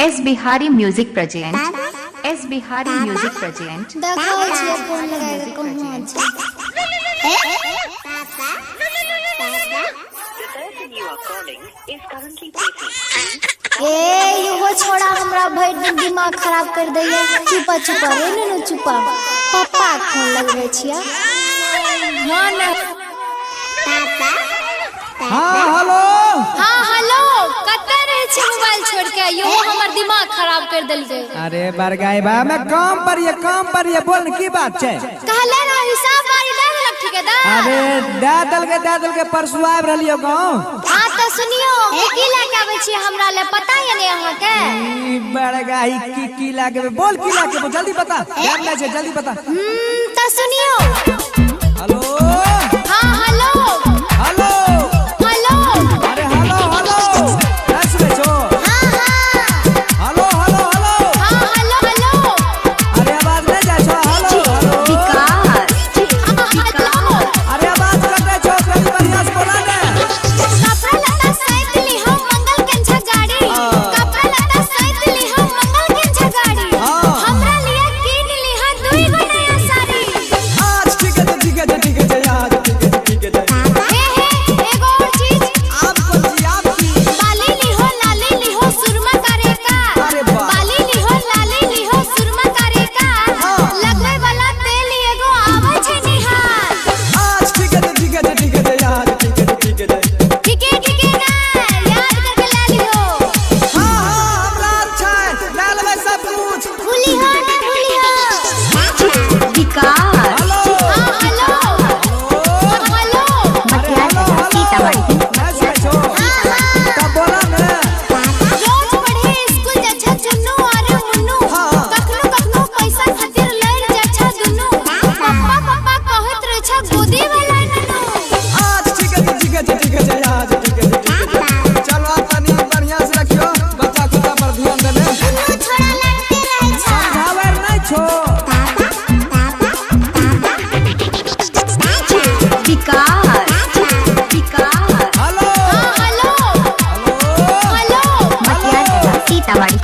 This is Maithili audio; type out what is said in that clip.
S Bihari music present, S Bihari music present. देखै छियै फोन लगाए के कहाँ छै। The person you are calling is currently busy. ए इहो छोड़ा हमरा भरि दिन दिमाग खराब कर दैया। चुपा चुपा रे नुनू चुपा, पप्पा के फोन लगबै छियै। हाँ ना। हाँ हेलो। हाँ हेलो, कतऽ रहै छी मोबाइल छोड़ के? यो हमर दिमाग खराब कर देलकै। अरे बरगाई बा, मैं काम पर ये, काम पर ये, बोल न की बात छै? कहले ना हिसाब बारी दे देलक ठेकेदार। अरे दे देलकै, दे देलकै, परसू आबि रहलियो गाँव। हाँ तऽ सुनियो, की लए के आबै छियै हमरा ले पता ये ने अहाँके? ई बरगाई की की लागे, बोल की लागे, बोल जल्दी बता, टाइम नहीं छै, जल्दी बता। तऽ सुनियो। हेलो। हाँ हेलो। हेलो। हेलो। अरे हेलो हेलो, नहीं सुनै छो? हाँ हाँ। Hello hello hello. हाँ हेलो हेलो। अरे आवाज नहीं जाइ छो? Hello hello. विकास। हाँ हेलो। अरे आवाज कटै छो, कनी बढ़िया से बोला ने। कपड़ा लत्ता सैत लिहो मंगल कंझा गाड़ी। कपड़ा लत्ता सैत लिहो मंगल कंझा गाड़ी। हाँ। हमरा लिए कीन लिहा दुई गो नया साड़ी। आज ठीक है, ठीक है, ठीक है, आज ठीक है, ठीक है। हे हे एगो और चीज। आप कौन सी, आप की? बाली लिहो लाली लिहो सुरमा करे का। अरे वाह। बाली लिहो लाली लिहो सुरमा करे का। हाँ। लगवे वाला तेल एगो आवे छै निहार। आज ठीक है, ठीक है, ठीक है, आज ठीक है, ठीक है। ठीके ठीके ना याद करके ला लिहो। हाँ हाँ हमरा छै, ला लेबै सब कुछ। भूली हो ना भूली हो। विकास। हेलो। हाँ हेलो। हेलो। अरे हेलो हेलो, सीतामढ़ी। नहीं सुनै छो? हाँ हाँ। तब बोला ने। रोज पढ़े स्कूल जाछा चुन्नू अरे मुन्नू। हाँ। कखनो कखनो पैसा खातिर लड़ जाछा दुनू। पप्पा पप्पा कहत रहे छा गोदी वाला नन्नू। आज ठीक है, ठीक है, ठीक है, आज ठीक है, ठीक है। चलो तनी बढ़िया से रखियो, बच्चा कुत्ता पर ध्यान देने। दुनू छोड़ा लड़ते रहै छै। समझाबै नहीं छो? विकास। विकास। हेलो। हाँ हेलो। हेलो। हेलो। मटियार सीतामढ़ी।